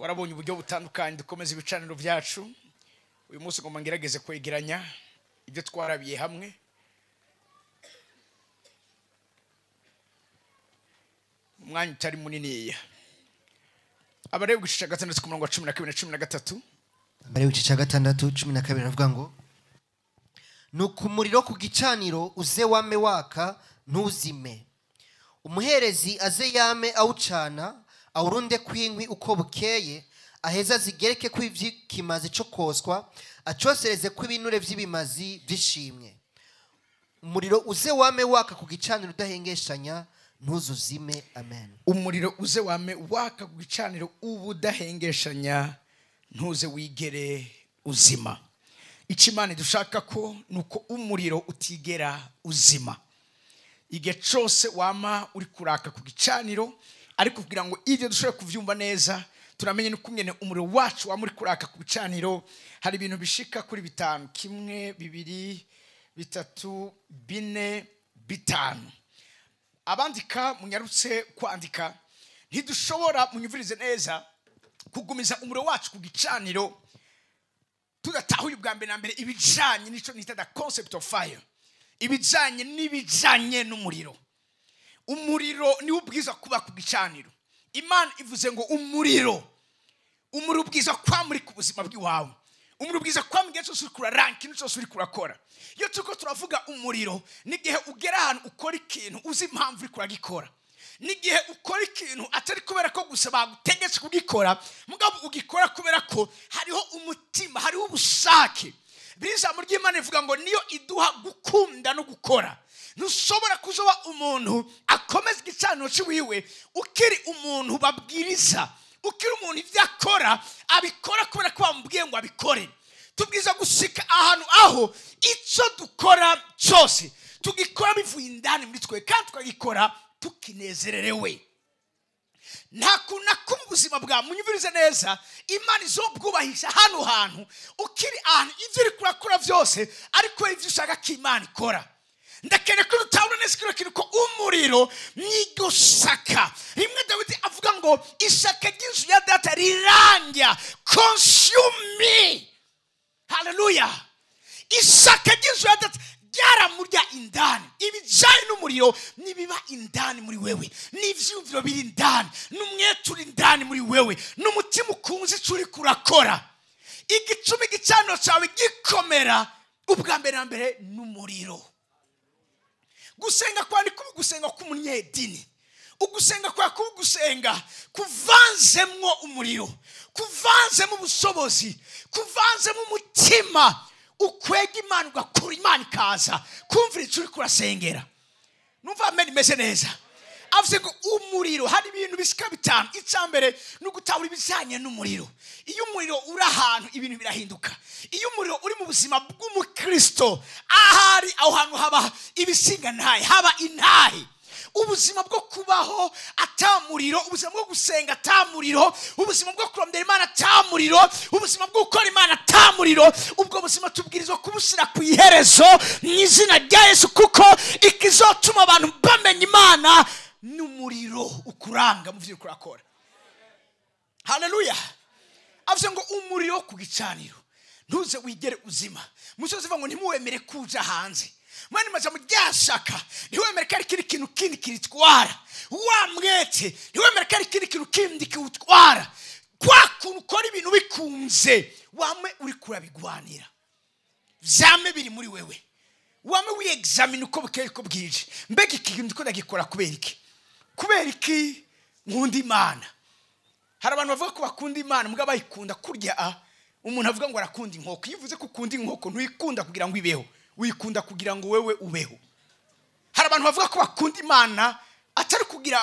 Twarabonye uburyo butandukanye dukomeza ibicaniro byacu. Uyu munsi ngomba ngerageze kwegeranya ibyo twarabiye hamwe. Umwanya utari munini. Abalewi igice cya 6 ku murongo wa 12 na 13. Abalewi igice cya 6 12 aravuga ngo nuko umuriro ku gicaniro uze wame waka ntuzime, umuherezi aze yame awucana awurunde kw'inkwi uko bukeye, aheza zigereke kw'ikimazi cyo koswa, acosereze kw'ibinure by'ibimazi by'ishimwe. Umuriro uze wame waka ku gicaniro udahengeshanya ntuzuzime. Amen. Umuriro uze wame waka ku gicaniro ubudahengeshanya ntuze wigere uzima. Icyo Imana dushaka ko nuko umuriro utigera uzima. Igihe cyose wama uri kuraka ku gicaniro, ariko kugira ngo ibyo dushobore kuvyumva neza turamenye n'ukungene umuriro wacu wama uri kuraka ku gicaniro. Hari ibintu bishika kuri 5, 1 2 3 4 5. Abandika munyarutse kwandika, ntidushobora, munyumvirize neza, kugumiza umuriro wacu ku gicaniro tudatahuye ubwa mbere na mbere ibijanye n'ico nita the concept of fire, ibijanye n'ibijanye n'umuriro. Umuriro ni ubwiza kuba ku gicaniro. Imana ivuze ngo umuriro, umuriro ubwiza kwa muri ku buzima bw'iwawe, umuriro ubwiza kwa mu gihe cyose uri kuraranka, ikintu cyose uri kurakora. Iyo turiko turavuga umuriro, n'igihe ugera ahantu ukora ikintu uzi impamvu uri kuragikora, n'igihe ukora ikintu atari kubera ko gusa bagutegetse kugikora, mugabo ugikora kubera ko hariho umutima, hariho ubushake. Ijambo ry'Imana rivuga ngo niyo iduha gukunda no gukora. Ntushobora kuzoba umuntu akomeza igicaniro ciwiwe ukiri umuntu babwiriza, ukiri umuntu ivyo akora abikora kubera ko bamubwiye ngo abikore. Tubwiza gushika ahantu aho ico dukora cyose tugikora bivuye indani muri twe, kandi tukagikora tukinezererewe. Nta kuntu na kumwe ubuzima bwa, munyumvirize neza, Imana izobwubahisha hano hantu ukiri ahantu ivyo uri kurakora vyose ariko ivyo ushaka ko Imana ikora. Ndakeneye ko dutahura neza kino kintu ko umuriro n'iryo shaka. Rimwe Dawidi avuga ngo ishaka ry'inzu ya data rirandya, consume me. Haleluya. Ishaka ry'inzu ya data ryaramurya indani. Ibijanye n'umuriro nibiba indani muri wewe, n'ivyumviro biri indani, n'umwete uri indani muri wewe, n'umutima ukunze ico uriko urakora. Igicumi igicaniro cawe gikomera ubwa mbere na mbere n'umuriro. Gusenga kwa ni kuba gusenga k'umunyedini, ugusenga kwa kuba gusenga kuvanzemwo umuriro, kuvanzemo ubushobozi, kuvanzemo umutima ukwega Imana ugakura Imana ikaza kumvira ico uriko urasengera. Numva amen imeze neza. Avuze ngo umuriro, hari ibintu bishika 5. Icya mbere ni ugutahura ibijanye n'umuriro. Iyo umuriro uri ahantu ibintu birahinduka. Iyo umuriro uri mu buzima bw'umukristo, ahari aho hantu haba ibisinga ntahe, haba intahe. Ubuzima bwo kubaho atamuriro, ubuzima bwo gusenga atamuriro, ubuzima bwo kurondera Imana atamuriro, ubuzima bwo gukora Imana atamuriro, ubwo buzima tubwirizwa kubushyira ku iherezo mu izina rya Yesu, kuko ikizotuma abantu bamenya Imana n'umuriro ukuranga mu byo urakora. Haleluya. Avuze ngo umuriro ku gicaniro ntuze wigere uzima. Musozi ngo ntimuwemere kuja hanze. Mwene majambo ryashaka ntiwemere ko ari ikindi kintu kindi kiritwara. Wa mwete ntiwemere ko ari ikindi kintu kindi kiwutwara. Kwa kuntu ukora ibintu bikunze, wame uri kurabigwanira, vyame biri muri wewe, wame wiexamine uko bukeye uko bwije. Mbega iki kintu ndiko ndagikora kubera iki? Kubera iki nkunda Imana? Hari abantu bavuga ko bakunda Imana mugabo bayikunda kurya. Umuntu avuga ngo arakunda inkoko. Iyo uvuze ko ukunda inkoko ntuyikunda kugira ngo ibeho, uyikunda kugira ngo wewe ubeho. Hari abantu bavuga ko bakunda Imana atari kugira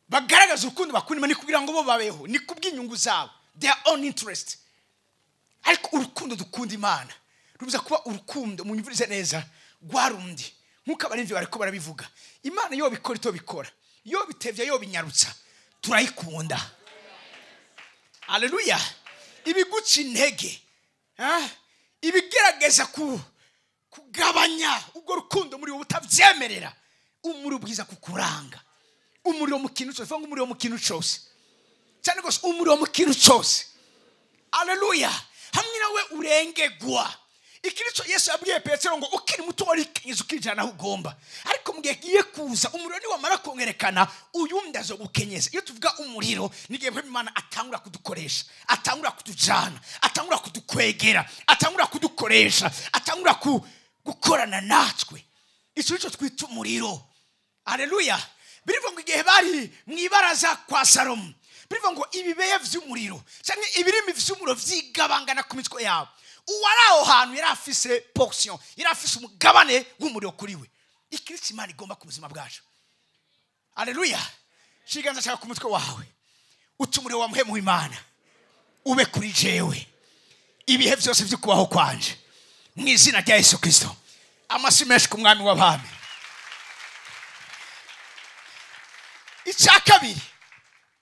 bagaragaza urukundo bakunda Imana, ni kugira ngo bo babeho, ni kubw'inyungu zabo, their own interest. Ariko urukundo dukunda Imana rubuza kuba urukundo, munyumvirize neza, rwarundi nkuko abarimvyi bariko barabivuga. Imana yo bikora ito bikora, yo bitevya yo binyarutsa, turayikunda. Haleluya. Ibiguca intege, ibigerageza kugabanya ubwo rukundo muri wowe utavyemerera, umuriro ubwiza kukuranga. Umuriro mu kintu cyose, ngo umuriro mu kintu cyose. Cyane gose umuriro mu kintu cyose. Haleluya. Hamwe nawe urengegwa. Ikirico Yesu yabwiye Petero ngo ukiri muto warikenyeza ukijana aho ugomba, ariko mu gihe giye kuza umuriro ni wamara kongerekana uyundi azogukenyeza. Iyo tuvuga umuriro ni gihe Imana atangura kudukoresha, atangura kutujana, atangura kudukwegera, atangura kudukoresha, atangura gukorana natwe. Ico nico twita umuriro. Haleluya. Birivuga ngo igihe bari mu ibaraza kwa Salomo, birivuga ngo ibibeya vy'umuriro canke ibirimi vy'umuriro vyigabangana ku mitwe yabo. Uwari aho hantu yari afise portion, yari afise umugabane w'umuriro kuri we. Ikirisi Imana igomba ku buzima bwacu. Haleluya. Shiganza cyawe ku mutwe wawe, uti umuriro wa muhemu w'Imana ube kuri jewe ibihe byose byo kubaho kwanje, mu izina rya Yesu Kristo. Amashyi menshi ku mwami w'abami. Icya kabiri,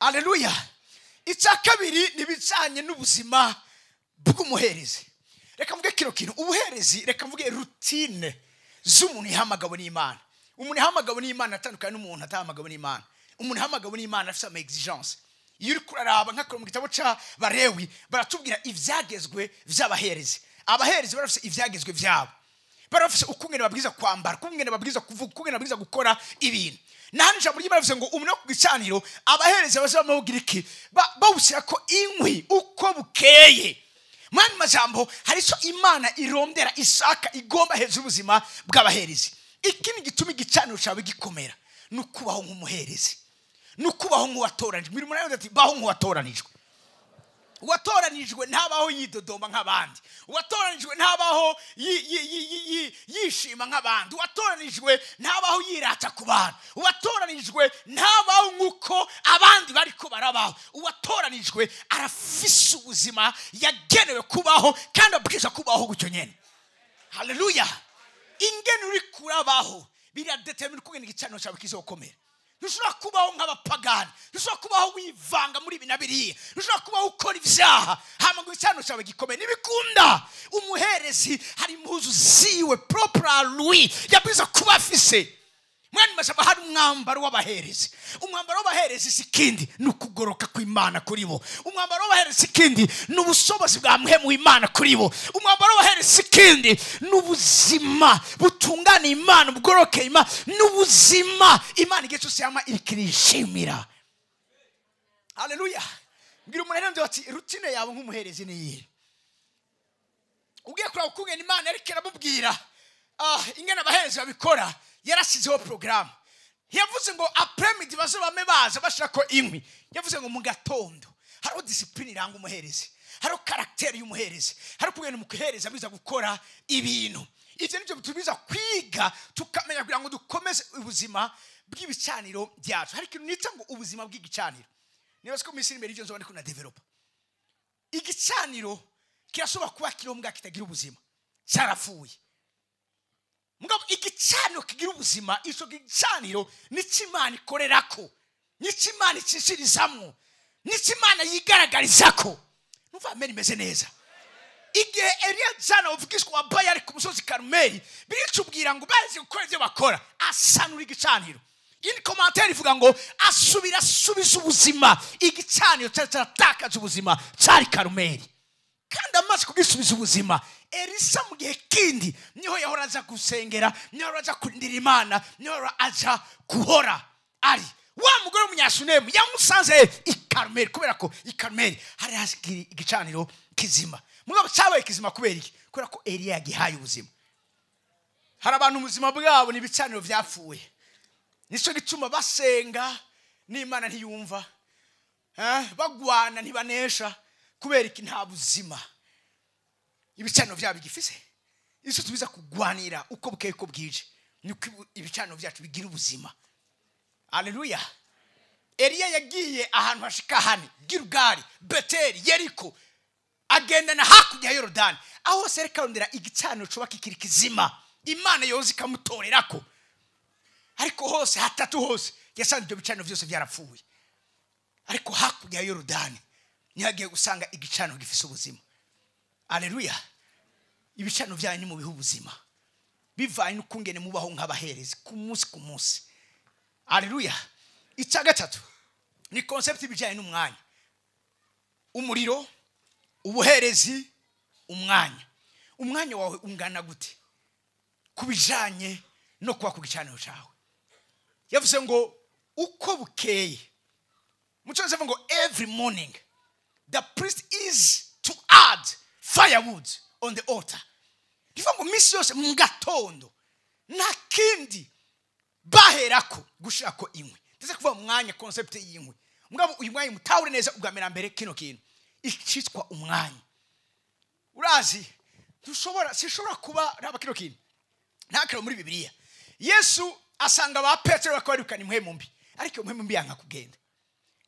haleluya, icya kabiri ni ibijyanye n'ubuzima bw'umuherezi. Reka mvuge kino kintu, ubuherezi, reka mvuge routine z'umuntu ihamagawe n'Imana. Umuntu ihamagawe n'Imana atandukanye n'umuntu atahamagawe n'Imana. Umuntu ihamagawe n'Imana afite ama exigence. Iyo uri kuraraba nka mu gitabo ca Barewi baratubwira ivyagezwe vy'abaherezi. Abaherezi barafite ivyagezwe vyabo, barafite ukungene babwiza kwambara, ukungene babwiza kuvuga, ukungene babwiza gukora ibintu. Nahandi ijambo ry'Imana rivuze ngo umuntu wo ku gicaniro abaherezi baza bamugira iki? Bawushyira ko inkwi uko bukeye. Mwandi majambo hari ico Imana irondera, ishaka, igomba hejuru y'ubuzima bw'abaherezi. Ikindi gituma igicaniro cawe gikomera ni ukubaho nk'umuherezi, ni ukubaho nk'uwatoranijwe. Mirimo nayo ati baho nk'uwatoranijwe. Uwatoranijwe ntabaho yidodomba nk'abandi, uwatoranijwe ntabaho yishima nk'abandi, uwatoranijwe ntabaho yirata ku bantu, uwatoranijwe ntabaho nk'uko abandi bariko barabaho. Uwatoranijwe arafise ubuzima yagenewe kubaho kandi abwirizwa kubaho gutyo nyene. Haleluya. Ingene uri kurabaho biradetermina ukungene igicaniro cyawe kizokomera. Ntushobora kubaho nk'abapagani, ntushobora kubaho wivanga muri ibi na biriya, ntushobora kubaho ukora ivyaha hama ngo igicaniro cyawe gikomere. Ntibikunda. Umuherezi hari impuzu ziwe propre à lui yabwirizwa kuba afise. Mwene masaba hari umwambaro w'abaherezi. Umwambaro w'abaherezi si ikindi, ni ukugoroka kw'Imana kuri bo. Umwambaro w'abaherezi si ikindi, ni ubushobozi bwa muhemu w'Imana kuri bo. Umwambaro w'abaherezi si ikindi, ni ubuzima butungana Imana, bugorokeye Imana, ni ubuzima Imana igihe cyose yama ikirishimira. Haleluya. Mbwira umuntu rero ati rutine yawe nk'umuherezi ni iyihe? Ugiye kuraba ukungene Imana yariko iramubwira, ingene abaherezi babikora, yarasizeho programme. Yavuze ngo après-midi baze bame baza bashirako inkwi. Yavuze ngo mu gatondo hariho discipline iranga umuherezi, hariho caractère y'umuherezi, hariho kugenda umuherezi abiza gukora ibintu. Ivyo nivyo tubiza kwiga tukamenya kugira ngo dukomeze ubuzima bw'ibicaniro byacu. Hari ikintu nita ngo ubuzima bw'igicaniro. Niba siko misi imbere ivyo nzoba ndiko na develop. Igicaniro kirashobora kuba kirombwa kitagira ubuzima, cyarapfuye. Mugabo igicaniro kigira ubuzima, ico gicaniro nico Imana ikorerako, nico Imana icishirizamwo, nico Imana yigaragarizako. Numva amen imeze neza. Igihe Eliya jana uvugishwa wa Bayali ku musozi Karumeli, biricubwira ngo bazi gukora ivyo bakora, asanura igicaniro. Indi commentaire ivuga ngo asubira asubiza ubuzima igicaniro cyari cyaratakaje ubuzima cyari Karumeli. Kandi amaze kugisubiza ubuzima, Elisa mu gihe kindi niho yahora aza gusengera, niho yahora aza kurindira Imana, niho yahora aza kuhora ari wa mugore w'umunyasunemu yamusanze i Karumeli, kubera ko i Karumeli hari hakiri igicaniro kizima. Mugabo cyabaye kizima kubera iki? Kubera ko Eliya yagihaye ubuzima. Hari abantu ubuzima bwabo ni ibicaniro vyapfuye, nico gituma basenga n'Imana ntiyumva, bagwana ntibanesha, kubera iki? Nta buzima ibicaniro byabo bigifise. Icyo tubiza kugwanira uko bukeye uko bwije ni uko ibicaniro byacu bigira ubuzima. Haleluya. Eliya yagiye ahantu hashika hane, Gilgali, Beteli, Yeriko, agendana hakurya ya Yorodani, aho hose ariko arondera igicaniro coba kikiri kizima, Imana yoza ikamutorerako. Ariko hose hatatu hose yasanze ibyo bicaniro byose byarapfuye. Ariko hakurya ya Yorodani niho agiye gusanga igicaniro gifise ubuzima. Haleluya. Ibicaniro byanyu ni mu bihe ubuzima, bivanye n'ukungene mubaho nk'abaherezi ku munsi ku munsi. Haleluya. Icya gatatu ni concept ibijyanye n'umwanya. Umuriro, ubuherezi, umwanya. Umwanya wawe ungana gute ku bijanye no kuba ku gicaniro cyawe? Yavuze ngo uko bukeye, mu cyongereza avuga ngo every morning the priest is to add firewood on the altar. Bivuga ngo minsi yose mu gatondo nta kindi baherako gushirako inkwi. Ndetse kuvuga mu mwanya, concept y'inkwi, mugabo uyu mwanya mutahure neza. Ubwa mbere na mbere, kino kintu icitwa umwanya, urazi dushobora, sishobora kuba raba kino kintu ntakiro muri Bibiliya. Yesu asanga ba Petero bakaba barukana impwemu mbi, ariko iyo mpwemu mbi yanka kugenda.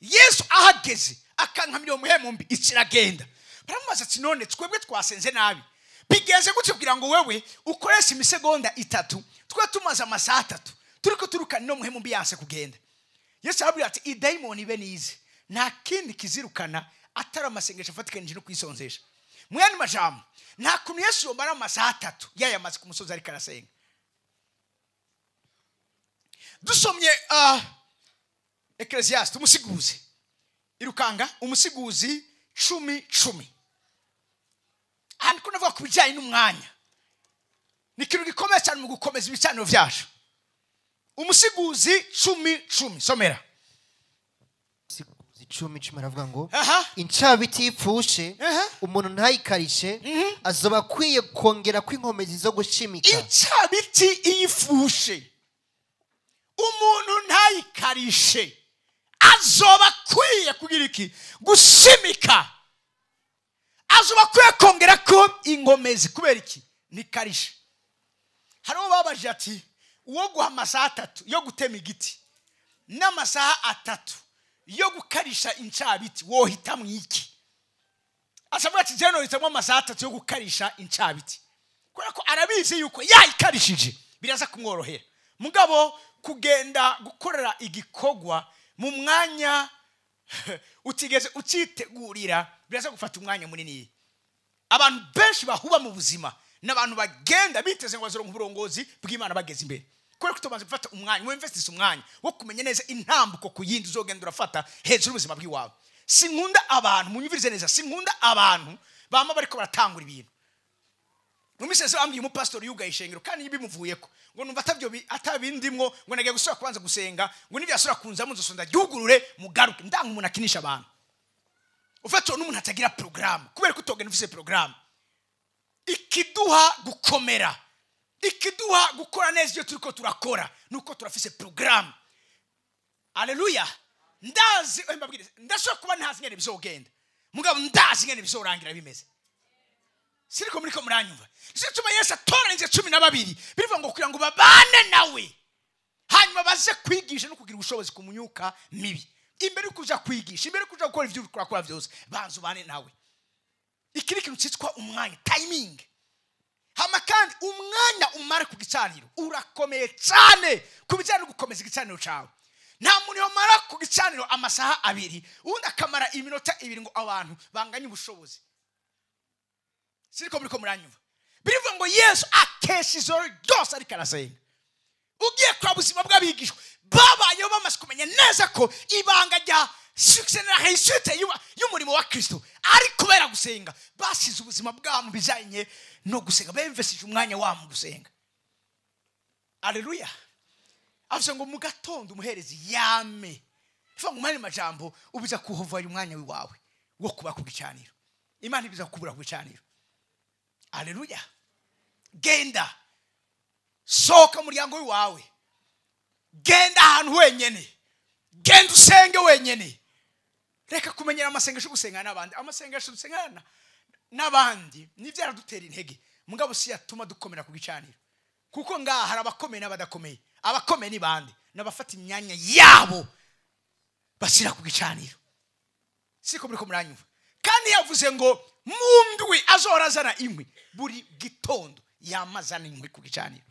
Yesu ahageze akankamira iyo mpwemu mbi, ikiragenda. Baramubaza ati: "None twebwe twasenze nabi, bigenze gutyo kugira ngo wewe ukoreshe imisegonda 3, twe tumaze amasaha 3 turiko turukana ino mpwemu mbi yanse kugenda?" Yesu arabwira ati: "Idayimoni ibe nize, nta kindi kizirukana atari amasengesho afatikanije no kwisonzesha." Mu yandi majambo, nta kuntu Yesu yomara amasaha 3 yayamaze ku musozi ariko arasenga. Dusomye Ecclesiastes, Umusiguzi, irukanga, Umusiguzi 10:10. Aha ndiko navuga ku bijyanye n'umwanya, ni ikintu gikomeye cyane mu gukomeza ibicaniro byacu. Umusiguzi 10:10, somera. Umusiguzi 10:10 aravuga ngo: "Incabiti ipfushe, umuntu ntayikarishe, azoba akwiye kongera kw'inkomezi zo gushimika." Incabiti iyo ifushe, umuntu ntayikarishe, azoba akwiye kugira iki? Gushimika. Azoba akwiye kongera ko inkomezi. Kubera iki? Nikarishe. Hariho babaje ati: "Uwo guha amasaha 3 yo gutema igiti n'amasaha 3 yo gukarisha incabiti, wohitamwo iki?" Asavuga ati: "Jeno hitamwo amasaha 3 yo gukarisha incabiti," kubera ko arabizi yuko yayikarishije biraza kumworohera. Mugabo kugenda gukorera igikorwa mu mwanya utigeze ucyitegurira biraza gufata umwanya munini. Abantu benshi bahuba mu buzima n'abantu bagenda biteze ngo bazoronke uburongozi bw'Imana bageze imbere, kubera ko utobanza gufata umwanya, winvestise umwanya wo kumenya neza intambuko ku yindi uzogenda urafata hejuru y'ubuzima bw'iwawe. Sinkunda abantu, munyumvirize neza, sinkunda abantu bama bariko baratangura ibintu. Mu minsi yose bambwiye umupasitori yugaye ishengero kandi bimuvuyeko, ngo numva atabyo atabindimwo, ngo nagiye gusubira kubanza gusenga, ngo nibyasubira kunzamo nzosonda ryugurure mugaruke. Ndanga umuntu akinisha abantu. Ufite n'umuntu atagira porogaramu, kubera ko utogenda ufise porogaramu. Ikiduha gukomera, ikiduha gukora neza ibyo turiko turakora, nuko turafise porogaramu. Aleluya! Ndazi, mbabwire, ndashobora kuba ntazi ingene bizogenda, mugabo ndazi ingene bizorangira bimeze. Siriko muriko muranyumva? Nicyo gituma Yesu atoranyije 12, birivuga ngo kugira ngo babane nawe, hanyuma baze kwigisha no kugira ubushobozi ku myuka mibi. Imbere yo kuja kwigisha, imbere yo kuja gukora ivyo uriko urakora vyose, banza ubane nawe. Iki ni ikintu cyitwa umwanya, timing. Hama kandi umwanya umara ku gicaniro urakomeye cyane ku bijyanye no gukomeza igicaniro cyawe. Nta muntu yomara ku gicaniro amasaha 2, ubundi akamara iminota 2, ngo abantu banganye ubushobozi. Siriko muriko muranyumva? Birivuga ngo Yesu akesha ijoro ryose ariko arasenga. Ugiye kwa buzima bw'abigishwa, babayeho bamaze kumenya neza ko ibanga rya succès na réussite y'umurimo wa Kristo ari kubera gusenga. Basize ubuzima bwabo mu bijyanye no gusenga, bemvesije umwanya wabo mu gusenga. Aleluya! Avuze ngo mu gatondo umuherezi yame. Bivuga ngo mu majambo, ubiza kuhovayo umwanya wawe wo kuba ku gicaniro, Imana ibiza kubura ku gicaniro. Aleluya! Genda, sohoka umuryango wawe, genda ahantu wenyene, genda usenge wenyene. Reka kumenyera amasengesho gusenga n'abandi. Amasengesho dusengana n'abandi nivyo aradutera intege, mugabo si yatuma dukomera ku gicaniro, kuko ngaha hari abakomeye n'abadakomeye. Abakomeye ni bande? N'abafata imyanya yabo bashyira ku gicaniro. Siko muriko muranyumva? Kandi yavuze ngo mu ndwi azora azana inkwi. Buri gitondo yamazana inkwi ku gicaniro.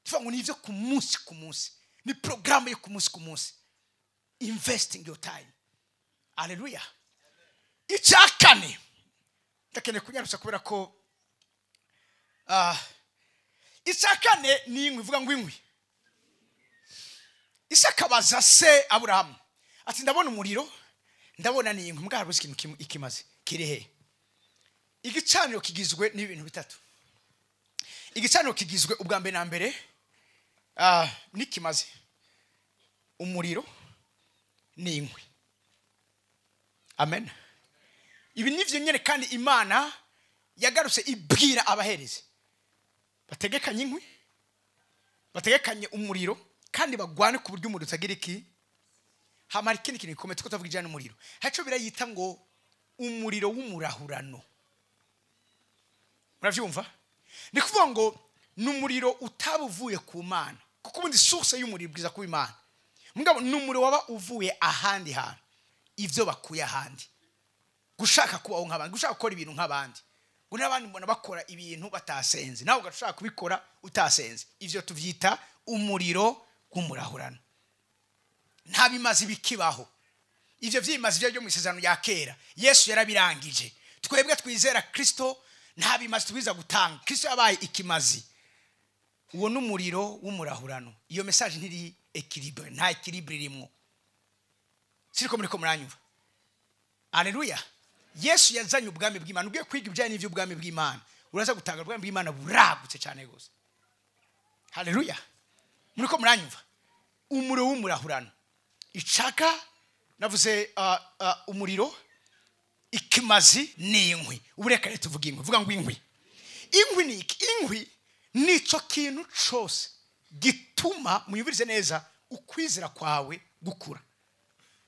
Tuvuga ngo ni ivyo ku munsi ku munsi, ni programme yo ku munsi ku munsi, investing your time. Aleluya! Icya kane, ndakeneye kunyarutsa kubera ko icya kane ni inkwi. Ivuga ngo inkwi. Isaka abaza se Aburahamu ati: "Ndabona umuriro, Ndabona ni inkwi mbwa habuze ikintu kimwe ikimaze kiri he. Igicaniro kigizwe n'ibintu bitatu. Igicaniro kigizwe ubwa mbere na mbere n'ikimaze, umuriro n'inkwi. Amen. Ibi nivyo nyene kandi Imana yagarutse ibwira abaherezi bategekanye inkwi, bategekanye umuriro, kandi bagwane ku buryo umuriro utagira iki. Hamara ikindi kintu gikomeye tuko tuvuga ijana n'umuriro, haco birayita ngo umuriro w'umurahurano. Muravyumva? Ni kuvuga ngo ni umuriro utabuvuye ku Mana, kuko ubundi source y'umuriro bwiza ku Imana. Mugabo ni umuriro waba uvuye ahandi hantu, ivyo bakuye ahandi, gushaka kubaho nk'abandi, gushaka gukora ibintu nk'abandi. Ngo n'abandi mbona bakora ibintu batasenze, nawe ugashaka kubikora utasenze. Ivyo tuvyita umuriro w'umurahurano. Nta bimazi bikibaho. Ivyo vyimazi byo mu isezerano ya kera Yesu yarabirangije. Twebwe twizera Kristo nta bimazi twiza gutanga. Kristo yabaye ikimazi. Uwo n'umuriro w'umurahurano. Iyo message ntiri équilibre, nta équilibre irimwo. Siriko muriko muranyumva? Haleluya. Yesu yazanye ubwami bw'Imana. Ugiye kwiga ibijyanye n'ivy'ubwami bw'Imana, uraza gutanga ubwami bw'Imana buragutse cyane gose. Haleluya. Muriko muranyumva? Umuriro w'umurahurano. Icaka navuze umuriro, ikimazi ni inkwi. Ubu reka tuvuge inkwi. Vuga ngo inkwi. Inkwi ni iki? Inkwi nico kintu cose gituma, muyumvirize neza, ukwizera kwawe gukura,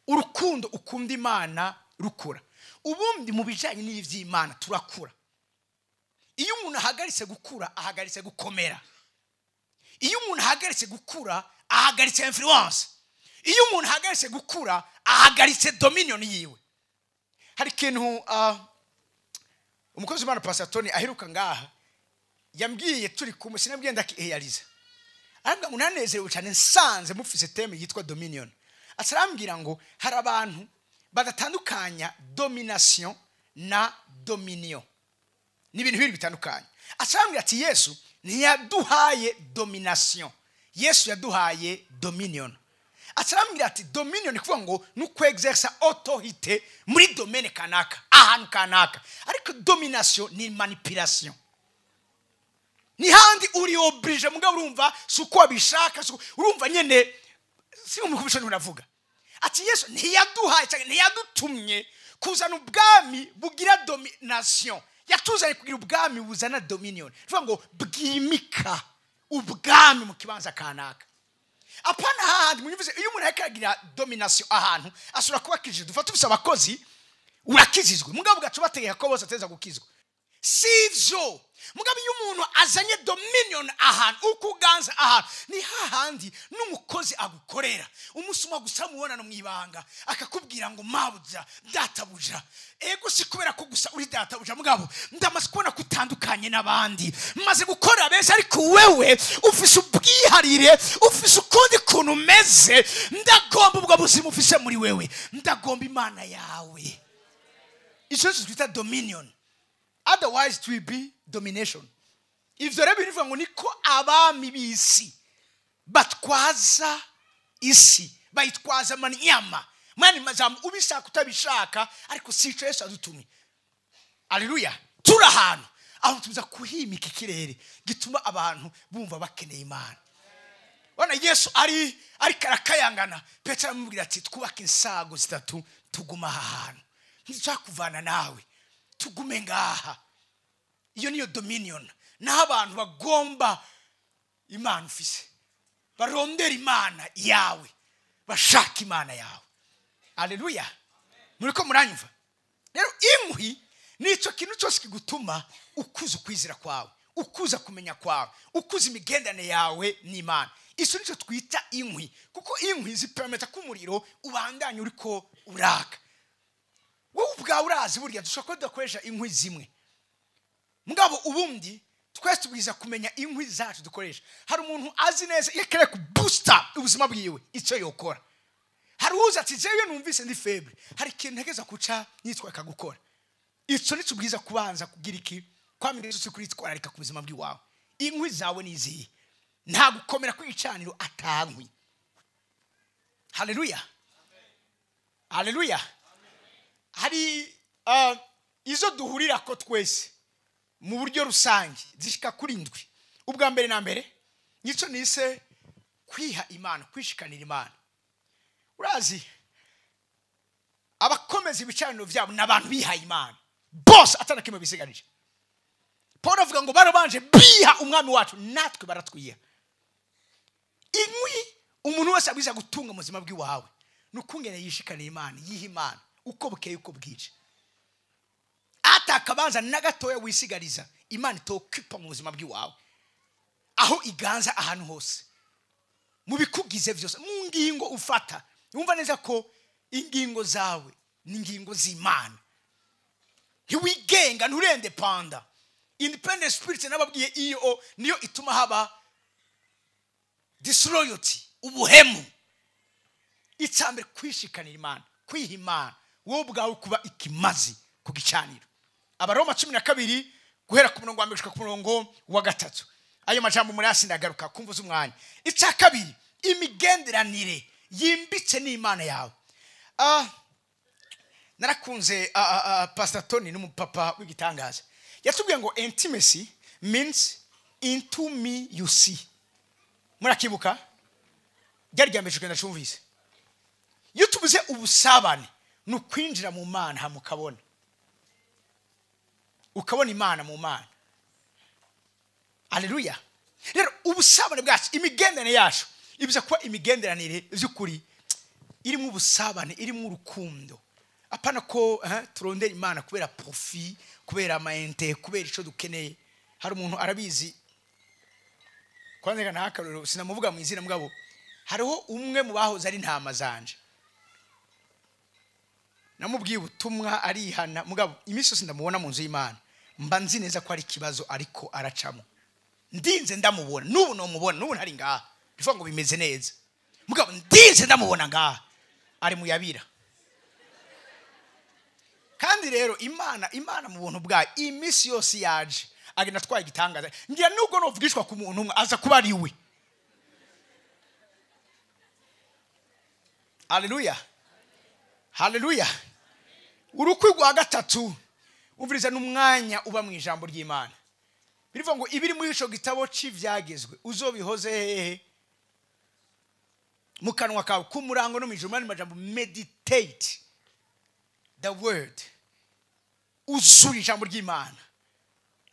urukundo ukunda Imana rukura. Ubundi mu bijanye n'ivy'Imana turakura. Iyo umuntu ahagaritse gukura, ahagaritse gukomera. Iyo umuntu ahagaritse gukura, ahagaritse influence. Iyo umuntu ahagaritse gukura, ahagaritse dominion yiwe. Hari ikintu umukozi w'Imana Pastor Tony aheruka ngaha yambwiye turi kumwe, sinabwiye ndakiheyariza. Arambwira ngo nanezerewe cyane nsanze mufise thème yitwa dominion. Atarambwira ngo hari abantu badatandukanya domination na dominion. Ni ibintu bibiri bitandukanye. Atarambwira ati Yesu ntiyaduhaye domination, Yesu yaduhaye dominion. Atarambwira ati dominion ni kuvuga ngo ni ukwexercer autorité muri domaine kanaka, ahantu kanaka. Ariko domination ni manipulation. Ni handi uri obligé, mugabo urumva si uko wabishaka, si uko urumva nyene, si umukubisha nturavuga. Ati Yesu ntiyaduhaye cyangwa ntiyadutumye kuzana ubwami bugira domination, yatuzanye kugira ubwami buzana dominion. Bivuga ngo bwimika ubwami mu kibanza kanaka. Apana hahandi munyumvise, iyo umuntu ariko aragira domination ahantu ashobora kuba akijijwe. Dufate ufise abakozi, urakijijwe, mugabo ugaca ubategeka ko bose ateza gukizwa. Sivyo. Mugabo iyo umuntu azanye dominion ahantu, ukuganza ahantu, ni hahandi n'umukozi agukorera. Umunsi umwe gusa mubonana mwibanga, akakubwira ngo mabuja, databuja. Ego si kubera ko gusa uri databuja, mugabo ndamaze kubona ko utandukanye n'abandi. Maze gukora benshi, ariko wewe ufise ubwiharire, ufise ukundi kuntu umeze. Ndagomba ubwo buzima ufise muri wewe, ndagomba Imana yawe. Ico twita dominion. Otherwise it will be domination. Ivyo rero bivuga ngo niko abami b'isi batwaza isi, bayitwaza amanyama. Mwani majambo ubishaka utabishaka, ariko si ico Yesu adutumye. Haleluya. Turi ahantu aho tuza kuhimika ikirere gituma abantu bumva bakeneye Imana. Wana Yesu ari karakayangana, Petero aramubwira ati twubake insago zitatu tuguma aha hantu, ntituzakuvana nawe, tugume ngaha. Iyo niyo dominion. Naho abantu bagomba Imana ufise, barondera Imana yawe, bashaka Imana yawe. Haleluya. Muriko muranyumva? Rero inkwi nico kintu cyose kigutuma ukuza ukwizera kwawe, ukuza kumenya kwawe, ukuza imigendane yawe n'Imana. Ico nico twita inkwi, kuko inkwi zipermeta ko umuriro ubandanya uriko uraka. Wowe ubwawe urazi burya dushobora kuba tudakoresha inkwi zimwe, mugabo ubundi twese tubwiza kumenya inkwi zacu dukoresha. Hari umuntu azi neza iyo akeneye kuboosta ubuzima bwiwe icyo yokora. Hari uza ati jewe numvise ndi faible, hari ikintu ntegeza kuca nitwararika gukora. Ico nico ubwiza kubanza kugira iki, kwamenya Yesu kuritwararika ku buzima bwiwawe. Inkwi zawe ni izihe? Nta gukomera kw'igicaniro atankwi. Haleluya. Haleluya. Hari izo duhurira ko twese mu buryo rusange zishika kuri 7. Ubwa mbere na mbere nico nise kwiha Imana, kwishikanira Imana. Urazi abakomeza ibicaniro byabo n'abantu bihaye Imana bose atana kimwe bisigarije. Paul avuga ngo barabanje biha umwami wacu natwe baratwiha. Inkwi umuntu wese abwiza gutunga mu buzima bw'iwawe nukungene yishikanira Imana, yiha Imana uko bukeye uko bwije. Atakabanza na gatoya wisigariza Imana itokipa mu buzima bw'iwawe, aho iganza ahantu hose mu bikugize byose, mu ngingo ufata. Wumva neza ko ingingo zawe ni ingingo z'Imana. Ntiwigenga, nturende panda. Independent spirit nababwiye iyo niyo ituma haba disloyalty, ubuhemu. Icambere kwishikanira Imana, kwiha Imana, wowe ubwawe kuba ikimazi ku gicaniro. Abaroma 12 guhera ku murongo wa 1 gushika ku murongo wa 3. Ayo majambo muri hasi ndagaruka kumva z'umwanya. Icya kabiri, imigenderanire yimbitse n'Imana yawe. Narakunze Pastor Tony n'umupapa w'igitangaza. Yatubwiye ngo intimacy means into me you see. Murakibuka? Ryari rya mbere ndacumvise. Iyo tubuze ubusabane ni ukwinjira mu Mana hamukabona. Ukabona Imana mu Mana. Haleluya. Rero ubusabane bwacu, imigenderanire yacu ibiza kuba imigenderanire by'ukuri irimo ubusabane, irimo urukundo. Apana ko turondera Imana kubera profit, kubera amaente, kubera ico dukeneye. Hari umuntu arabizi kwanza ntakarero sinamuvuga mu izina mugabo, hariho umwe mu bahoze ari ntama zanje. Namubwiye ubutumwa arihana mugabo, iminsi yose ndamubona mu nzu y'Imana mba nzi neza ko ari ikibazo ariko aracamo. Ndinze ndamubona, n'ubu nomubona, n'ubu ntari ngaha bivuga ngo bimeze neza mugabo, ndinze ndamubona ngaha ari muyabira. Kandi rero Imana mu buntu bwayo iminsi yose yaje agenda atwaye igitangaza. Ngira nubwo novugishwa ku muntu umwe aza kuba ari we. Haleluya, haleluya. Urukwi rwa gatatu umviriza n'umwanya uba mu ijambo ry'Imana. Birivuga ngo ibiri muri ico gitabo c'ivyagezwe uzobihoze hehe? Mu kanwa kawe k'umurango no mu ijuru. Mani majambo, meditate the word. Uzuri ijambo ry'Imana,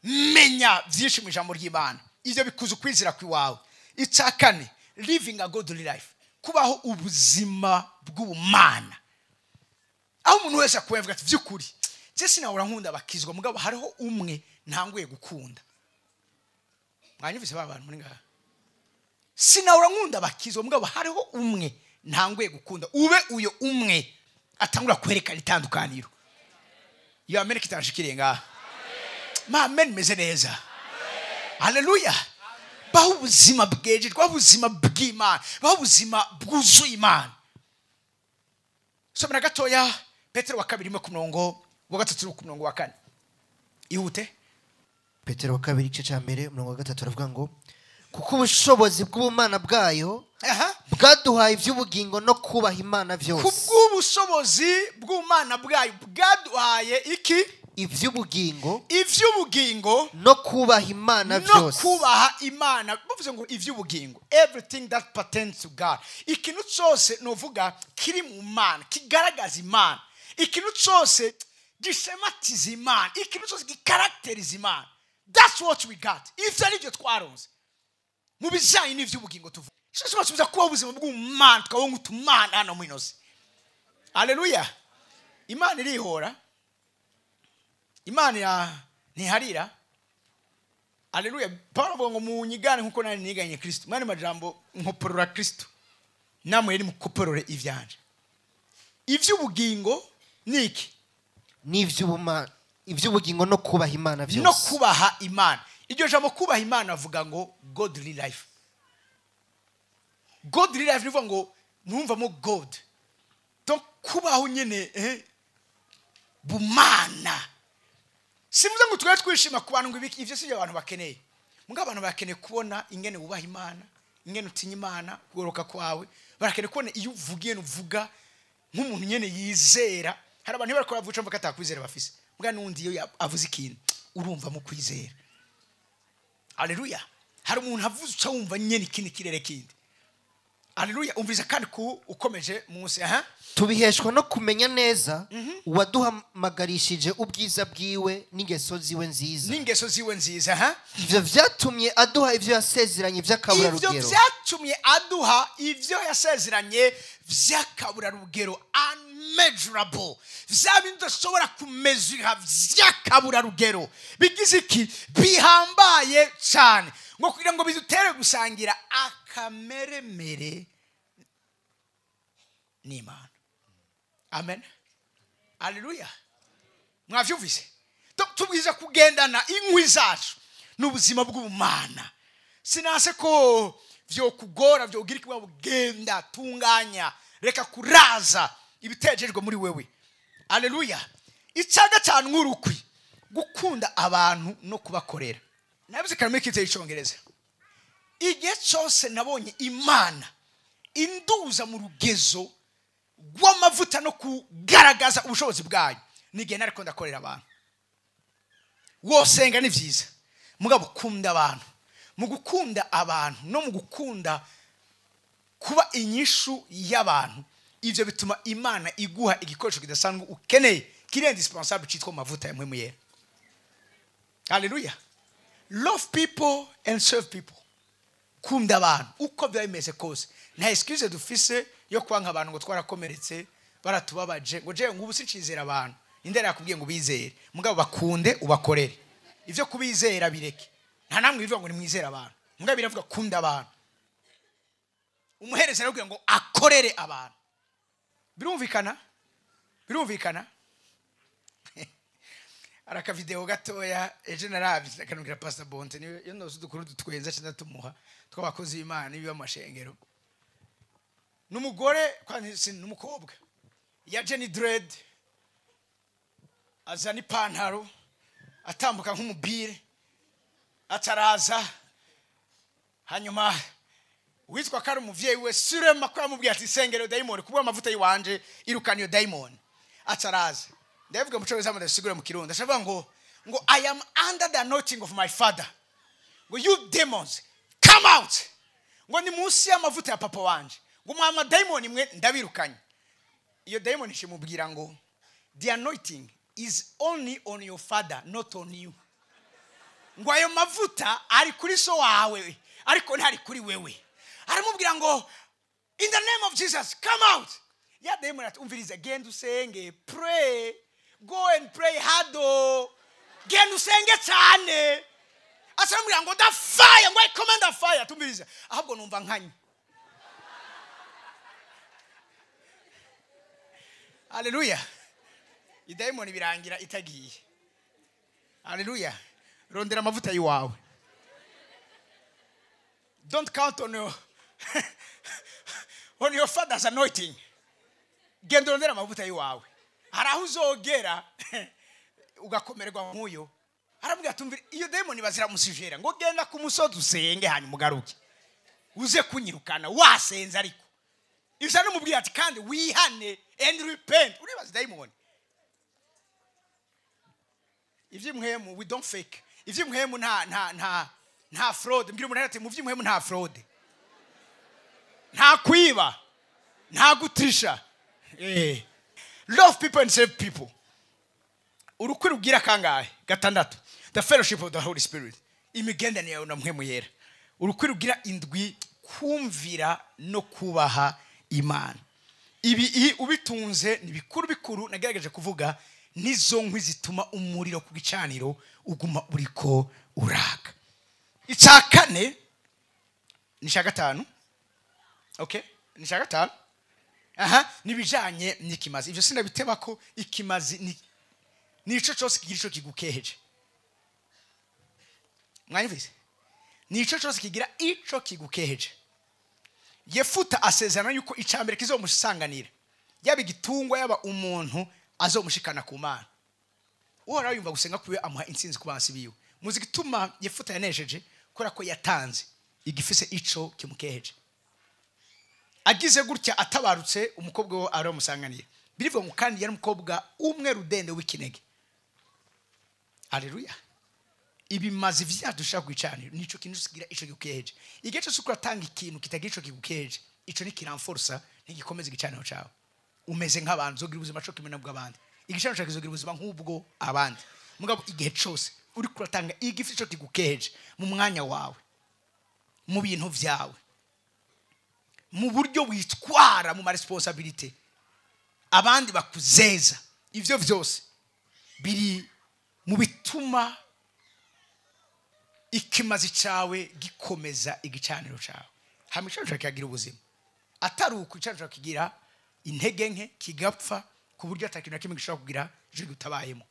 menya byinshi mu ijambo ry'Imana, ivyo bikuza ukwizera kwiwawe. Icya kane, living a godly life, kubaho ubuzima bw'ubumana. Aho umuntu wese akuvuga ati by'ukuri je sinahora nkunda abakizwa mugabo hariho umwe ntanguye gukunda. Mwanyumvise ba bantu muri ngaha? Sinahora nkunda abakizwa mugabo hariho umwe ntanguye gukunda. Ube uyo umwe atangura kwerekana itandukaniro. Iyo Amerika itashikiriye ngaha. Ma amen meze neza. Haleluya. Baho ubuzima bwejejwe, ubuzima bw'Imana, baho ubuzima bwuzuye Imana. Somera gatoya Petero wa 2 ku murongo wa 3 ku murongo wa 4. Ihute. Petero wa 2 igice cya 1 umurongo wa 3 aravuga ngo kuko ubushobozi bw'ubumana bwayo bwaduhaye iby'ubugingo no kubaha Imana byose. Kubw'ubushobozi bw'ubumana bwayo bwaduhaye iki? Iby'ubugingo, iby'ubugingo no kubaha Imana byose. No kubaha Imana. Bavuze ngo iby'ubugingo, everything that pertains to God. Ikintu cyose novuga kiri mu Mana, kigaragaza Imana. Ikintu cyose gishematiza Imana, ikintu cyose gikarakteriza Imana. That's what we got. Ivyo ari byo twaronse. Mu bijanye n'ivy'ubugingo tuvuga. Sisi basubiza kuba ubuzima bw'Imana, tukabonga utumana hano mu inosi. Haleluya. Imana irihora. Imana ntiharira. Haleluya. Paulo avuga ngo munyigane nkuko nari niganye Kristo. Mwene majambo nkoporora Kristo. Namwe yari mukoporore ivyanje. Ivy'ubugingo niki? N'ivy'ubumana, ivy'ubugingo no kubaha Imana byose. No kubaha Imana. Iryo jambo kubaha Imana avuga ngo godly life. Godly life nivuga ngo mwumvamo God. Donc kubaho nyene bumana. Simuze ngo twe twishima ku bantu ngo ibiki ivyo sivyo abantu bakeneye. Muga abantu bakeneye kubona ingene wubaha Imana, ingene utinya Imana, kugoroka kwawe. Barakeneye kubona iyo uvugiye uvuga nk'umuntu nyene yizera. Hari abantu bariko bavuga mvuga atakwizera bafise, mbwa nundi iyo avuze ikintu urumva mu kwizera. Haleluya. Hari umuntu avuze uca wumva nyene ikindi kirere kindi. Haleluya. Umviriza kandi ku ukomeje munsi. Aha, tubiheshwa no kumenya neza uwaduhamagarishije ubwiza bwiwe n'ingeso ziwe nziza. N'ingeso ziwe nziza. Aha, ivyo vyatumye aduha ivyo yasezeranye vy'akaburarugero. Ivyo vyatumye aduha ivyo yasezeranye vy'akaburarugero, unmeasurable, vya bindi udashobora kumezura, vy'akaburarugero, bigize iki? Bihambaye cyane, ngo kugira ngo bidutere gusangira akameremere n'Imana. Amen, haleluya. Mwavyumvise? Tubwiza kugendana inkwi zacu n'ubuzima bw'ubumana. Sinase ko vyokugora, vyogira ikiba, bugenda tunganya, reka kuraza ibitejejwe muri wewe. Haleluya. Icya gatanu, nk'urukwi, gukunda abantu no kubakorera. Nabize kare muri kite y'icyongereza. Igihe cyose nabonye Imana induza mu rugezo rw'amavuta no kugaragaza ubushobozi bwayo, n'igihe nariko ndakorera abantu. Wosenga ni byiza, mugabo ukunda abantu. Mu gukunda abantu no mu gukunda kuba inyishu y'abantu, ivyo bituma Imana iguha igikoresho kidasanzwe ukeneye, kiri indispensable, cyitwa amavuta ya Mpwemu Yera. Haleluya. Love people and serve people. Kunda abantu uko byaba bimeze kose. Nta excuse dufise yo kwanka abantu ngo twarakomeretse, baratubabaje, ngo jewe ngubu sincizera abantu. Indera yakubwiye ngo bizere? Mugabo bakunde, ubakorere. Ivyo kubizera bireke. Nta namwe bivuga ngo nimwizere abantu, mugabo biravuga kunda abantu. Umuhereza arabwira ngo akorere abantu. Birumvikana? Birumvikana. Hari akavideo gatoya ejo narabye, akanubwira Pastor Bonte, niyo iyo ndoze udukuru dutwenza cyangwa tumuha tw'abakozi b'Imana n'ibiba amashengero. N'umugore kandi si n'umukobwa ya Jenny Dread, azana ipantaro, atambuka nk'umubire, ataraza. Hanyuma witwa ko ari umuvyeyi we, surema ko yamubwiye ati: "Sengero dayimoni, kubwa amavuta yiwanje irukana iyo dayimoni." Ataraza, ndavuga mu cyongereza, ndasigura mu Kirundi, ashobora ngo "I am under the anointing of my father," ngo "you demons, come out," ngo "ni munsi y'amavuta ya papa wanje," ngo "mwa dayimoni mwe, ndabirukanye." Iyo dayimoni ishimubwira ngo: "The anointing is only on your father, not on you," ngo "ayo mavuta ari kuri so wawe, ariko ntari kuri wewe." Aramubwira ngo: "In the name of Jesus, come out." Ya dayimoni ati: "Umviriza, genda usenge, pray, go and pray hard, genda usenge cyane." Aramubwira ngo: "The fire," ngo "I command the fire." Tumviriza, ahubwo numva nkanye. Haleluya. Idayimoni birangira itagiye. Haleluya. Rondera amavuta y'iwawe. Don't count on your father's anointing. Genda urondera amavuta y'iwawe. Hari aho uzogera ugakomererwa nk'uyo. Arabwira, tumvira, iyo dayimoni baziramusijera ngo: "Genda ku musozi usenge, hanyuma ugaruke uze kunyirukana wasenze." Ariko isa n'umubwira ati: "Kandi wihane, and repent." Uribaza dayimoni. Iby'impwemu, we don't fake. Iby'impwemu nta fraud. Mbwira umuntu ati: "Mu by'impwemu nta fraud, nta kwiba, nta gutisha." Love people and save people. Urukwi rubwira kangahe? Gatandatu, the fellowship of the Holy Spirit, imigenderanire yawe na Mpwemu Yera. Urukwi rubwira indwi, kumvira no kubaha Imana. Ibi ubitunze ni bikuru bikuru nagerageje kuvuga, nizo nkwi zituma umuriro ku gicaniro uguma uriko uraka. Icya kane ni icya gatanu. Okay, ni icya gatanu. Aha nibijanye n'ikimazi. Ivyo sinabiteba ko ikimazi ni ico cyose kigira ico kigukeheje. Mwanyumvise? Ni ico cyose kigira ico kigukeheje. Yefuta asezerana yuko icya mbere kizomusanganira, yaba igitungwa, yaba umuntu, azomushikana ku Mana. Uhoraho yumva gusenga kwiwe, amuha intsinzi ku bansi biwe. Muzi igituma Yefuta yanesheje? Kubera ko yatanze igifise ico kimukeheje. Agize gutya, atabarutse, umukobwa we aramusanganiye. Birivuga ngo kandi yari umukobwa umwe rudende w'ikinege. Aleluya. Ibimazi vyacu dushaka kwicanira nico kintu kigira ico gikukeje. Igihe cyose uko uratanga ikintu kitagira ico gikukeje, ico ni kiramforsa, ntigikomeza igicaniro cawe. Umeze nk'abantu, uzogira ubuzima co kimwe n'ubw'abandi. Igicaniro cyawe kizogira ubuzima nk'ubwo abandi. Mugabo igihe cyose uri kuratanga igifite ico kigukeje mu mwanya wawe, mu bintu vyawe, mu buryo witwara, mu ma responsabilité abandi bakuzeza, ivyo vyose biri mu bituma ikimazi cyawe gikomeza igicaniro cyawe, hama igicaniro cyawe kikagira ubuzima. Atari uko, igicaniro cyawe kigira intege nke, kigapfa ku buryo ata kintu na kimwe gishobora kugira ijwi gutabayemo.